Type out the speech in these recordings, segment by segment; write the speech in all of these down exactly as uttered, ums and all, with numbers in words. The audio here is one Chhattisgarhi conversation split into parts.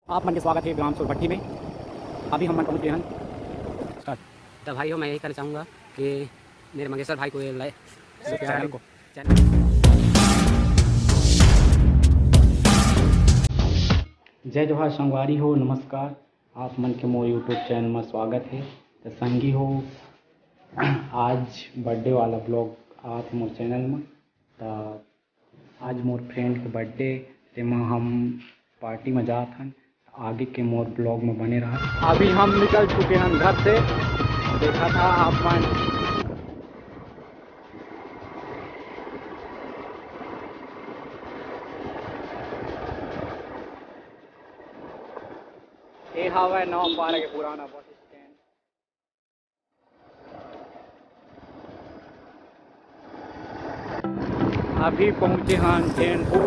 आप मन के स्वागत हे ग्राम चोरभट्टी में। अभी हम मन पहुँच गए हन। तो भाई हो, मैं यही कहना चाहूँगा कि मेरे मंगेशर भाई को ये लाए, इस चैनल को। जय जोहार संगवारी हो, नमस्कार। आप मन के मोर YouTube चैनल में स्वागत हे। तो संगी हो, आज बर्थडे वाला ब्लॉग आत हे मोर चैनल में। तो आज मोर फ्रेंड के बर्थडे, तेमा हम पार्टी में जात हन। आगे के मोर ब्लॉग में बने रहा। अभी हम निकल चुके हैं घर से, देखा था आप मन। ये हवा नवा पारा के पुराना बस स्टैंड। अभी पहुँचे हन चैनपुर।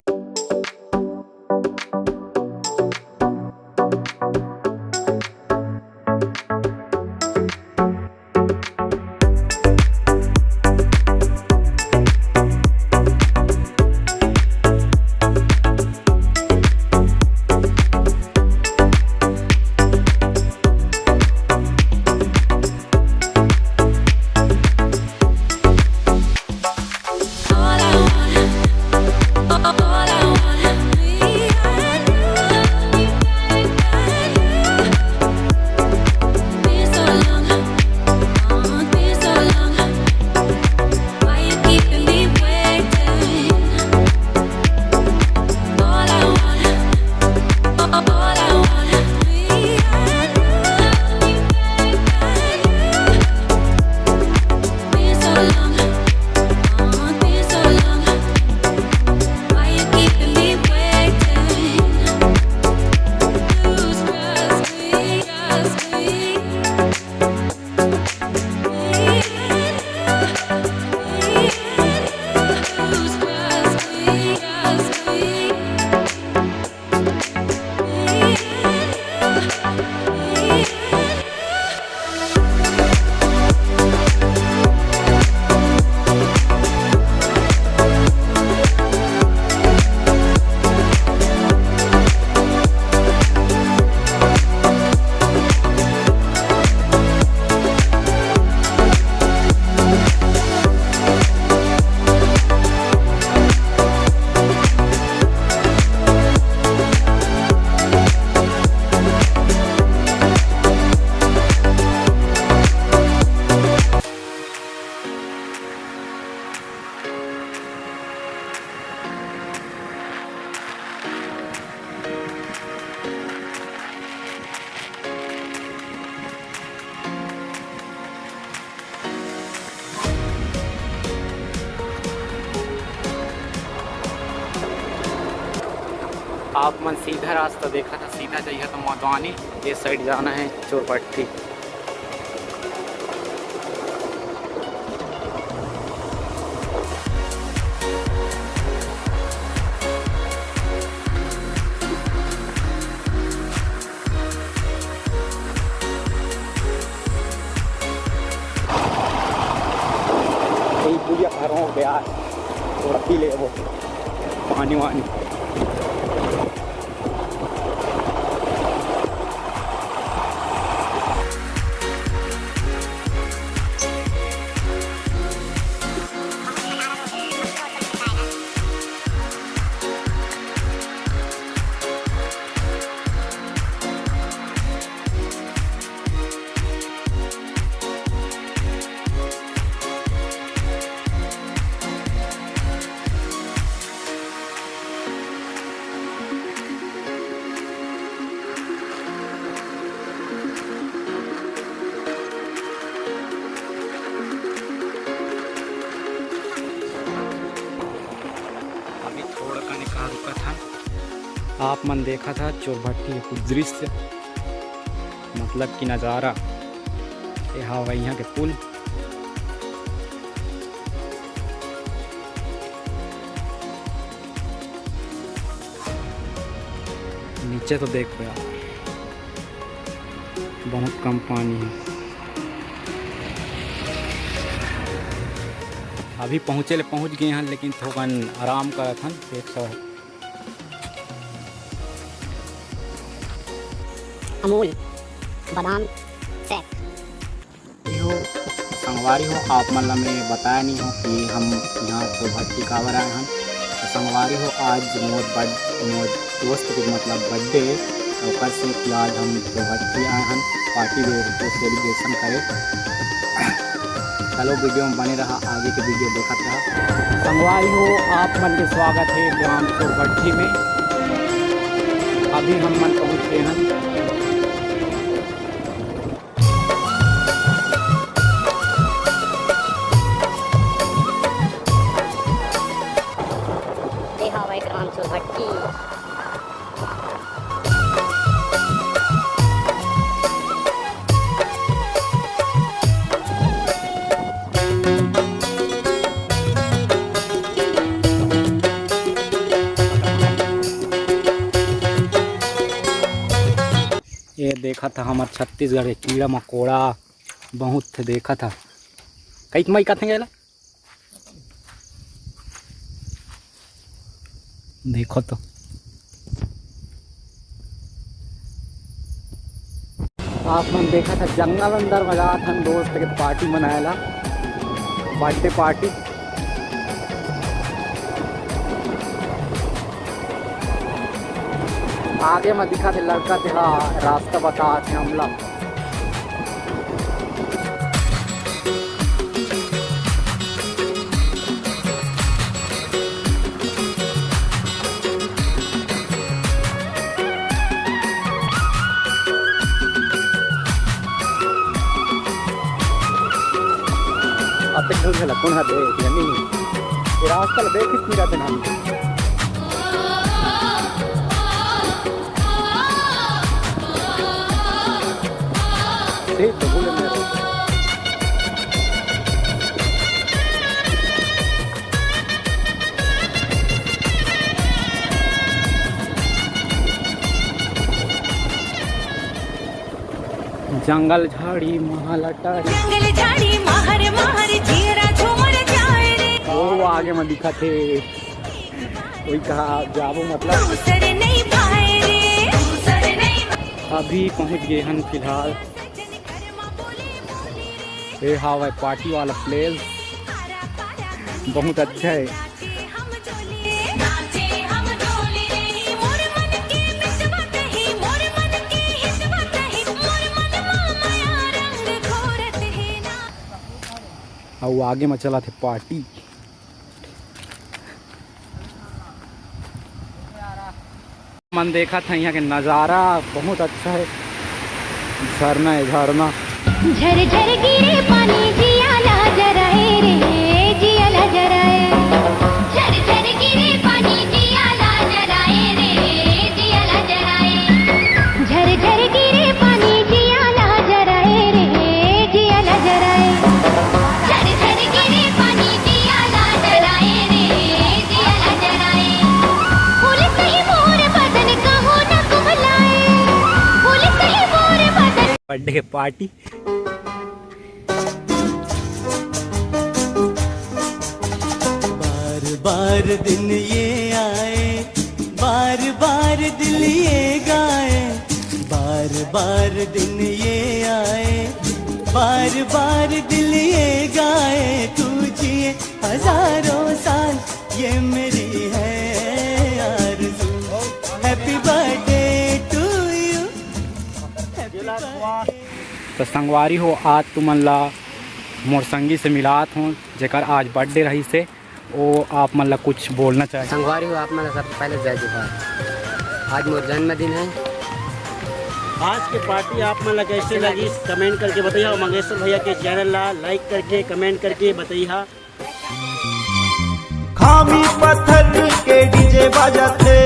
आप मन सीधा रास्ता देखा था, सीधा जाइए तो मधुआनी, ये साइड जाना है चोरपट्टी। यही पुलिया पार हो गया, थोड़ा पी ले वो पानी वानी। अभी थोड़ा कने कहाँ रुका था, आप मन देखा था चोरभट्टी के कुछ दृश्य, मतलब कि नज़ारा। ये हवा यहाँ के पुल। नीचे तो देखो यार, बहुत कम पानी है। अभी पहुँचे ले पहुँच गए हैं, लेकिन थोकन आराम करत हन, पेट सा अमूल बादाम शेक। हो, संगवारी हो, आप मन ला मैं बताया नहीं हो कि हम यहाँ चौभट्टी काबर आए हन। तो संगवारी हो, आज मोर बर्थ-, मोर दोस्त के मतलब बर्थडे है, तो ओकर से कि आज हम चौभट्टी आए हन पार्टी दे के सेलिब्रेशन करे। चलो वीडियो में बने रहा, आगे के वीडियो देखत रहा। संगवारी हो, आप मन के स्वागत है ग्राम चौभट्टी में। अभी हम मन पहुँच गए हैं। ये हवय ग्राम चौभट्टी। ये देखत ह हमर छत्तीसगढ़ के कीड़ा मकोड़ा बहुत थे देखत ह। कई कमाई कथें एला? देखो तो। आप मन देखत ह जंगल अंदर म जात हन दोस्त के पार्टी मनाए ला, बर्थडे पार्टी। आगे म दिखत हे लड़का तेहा रास्ता बतात हे हमला। अतेक ढंग से लकुन ह देख, यानी ये रास्ता ल देख के पूरा दिन हम ठीक तो बोले मेरे। जंगल झाड़ी महल अटारी। जंगल झाड़ी महर महर जियरा झूमर जाए रे। वो आगे में दिखत हे, वही कहा जाबो मतलब। दूसर नहीं भाए रे, दूसर नहीं भाए। अभी पहुंच गए हन फिलहाल। ये हावय पार्टी वाला प्लेस, बहुत अच्छा है। अउ आगे म चलत हे पार्टी। मन देखत हे यहाँ के नजारा बहुत अच्छा है, झरना है, झरना। झर झर गिरे पानी जिया ला जराए रे, जिया ला जराए। झर झर गिरे पानी जिया ला जराए रे, जिया ला जराए। झर झर गिरे पानी जिया ला जराए रे, जिया ला जराए। झर झर गिरे पानी जिया ला जराए रे, जिया ला जराए। फूल सही मोर बदन कहो न कुमलाए। फूल सही मोर बदन। Birthday party. बार बार दिन ये आए, बार बार दिल ये गाए, बार बार दिन ये आए, बार बार दिल ये गाए, तू जिए हजारों साल, ये मेरी है आरज़ू। Happy birthday to you, happy birthday। तो संगवारी हो, आज तुमन ला मोर संगी से मिलात हों, जेकर आज बर्थडे रहिस हे, वो आप मन ला कुछ बोलना चाहे। संगवारी हो, आप मन ला सबसे पहले जय जोहार। आज मोर जन्मदिन है। आज के पार्टी आप मन ला कैसे लगी, कमेंट करके बताइए, और मंगेश्वर भैया के चैनल ला लाइक करके, कमेंट करके बताइए। खामी पत्थर के डीजे बाजत हे,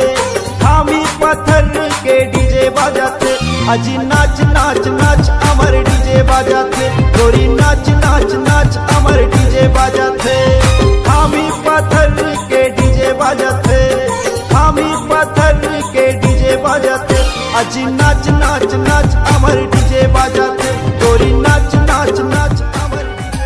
खामी पत्थर के डीजे बाजत हे। अजी नाच नाच नाच अमर डीजे बाजत हे, गोरी नाच नाच नाच अमर डीजे बाजत हे। खामी पत्थर के डीजे बाजत हे, खामी पत्थर के डीजे बाजत हे। अजी नाच नाच नाच अमर डीजे बाजत हे, गोरी नाच नाच नाच अमर डीजे।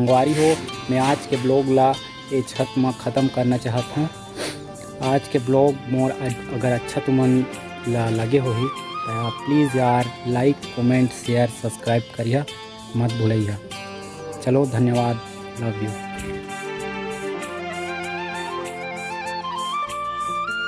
संगवारी हो, मैं आज के ब्लॉग ला ए छत म खत्म करना चाहत हूँ। आज के ब्लॉग मोर अ-, अगर अच्छा तुमन ला लगे होही, त प्लीज यार, लाइक, कमेंट, शेयर, सब्सक्राइब करिहा, मत भूलइहा। चलो, धन्यवाद, लव यू।